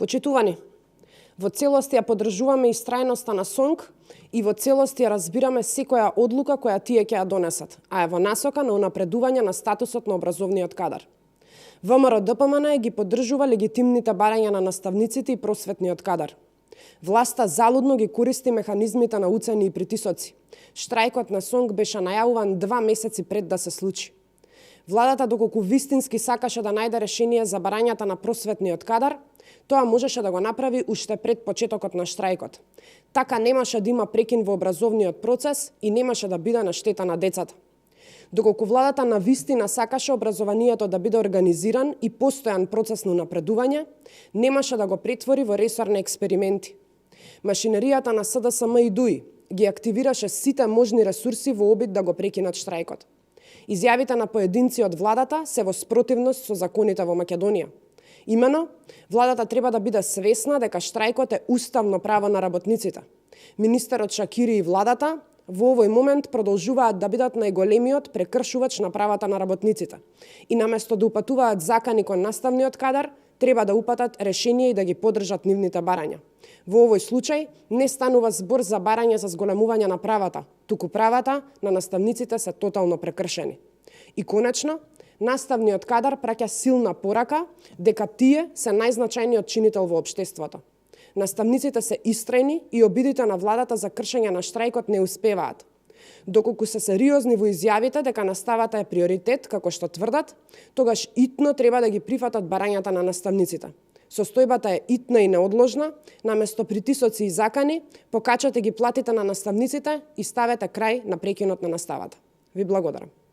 Почитувани, во целост ја поддржуваме истрајноста на СОНК и во целост ја разбираме секоја одлука која тие ќе ја донесат, а е во насока на унапредување на статусот на образовниот кадар. ВМРО-ДПМН ги поддржува легитимните барања на наставниците и просветниот кадар. Власта залудно ги користи механизмите на уцени и притисоци. Штрајкот на СОНК беше најавуван 2 месеци пред да се случи. Владата, доколку вистински сакаше да најде решение за барањата на просветниот кадар, тоа можеше да го направи уште пред почетокот на штрајкот. Така немаше да има прекин во образовниот процес и немаше да биде на штета на децата. Доколку владата навистина сакаше образованието да биде организиран и постојан процес на напредување, немаше да го претвори во ресор на експерименти. Машинеријата на СДСМ и ДУИ ги активираше сите можни ресурси во обид да го прекинат штрајкот. Изјавите на поединци од владата се во спротивност со законите во Македонија. Имено, владата треба да биде свесна дека штрајкот е уставно право на работниците. Министерот Шакири и владата во овој момент продолжуваат да бидат најголемиот прекршувач на правата на работниците. И наместо да упатуваат закани кон наставниот кадар, треба да упатат решение и да ги поддржат нивните барања. Во овој случај не станува збор за барање за зголемување на правата, туку правата на наставниците се тотално прекршени. И конечно, наставниот кадар праќа силна порака дека тие се најзначајниот чинител во општеството. Наставниците се истрајни и обидите на владата за кршење на штрајкот не успеваат. Доколку се сериозни во изјавите дека наставата е приоритет, како што тврдат, тогаш итно треба да ги прифатат барањата на наставниците. Состојбата е итна и неодложна, наместо притисоци и закани, покачате ги платите на наставниците и ставете крај на прекинот на наставата. Ви благодарам.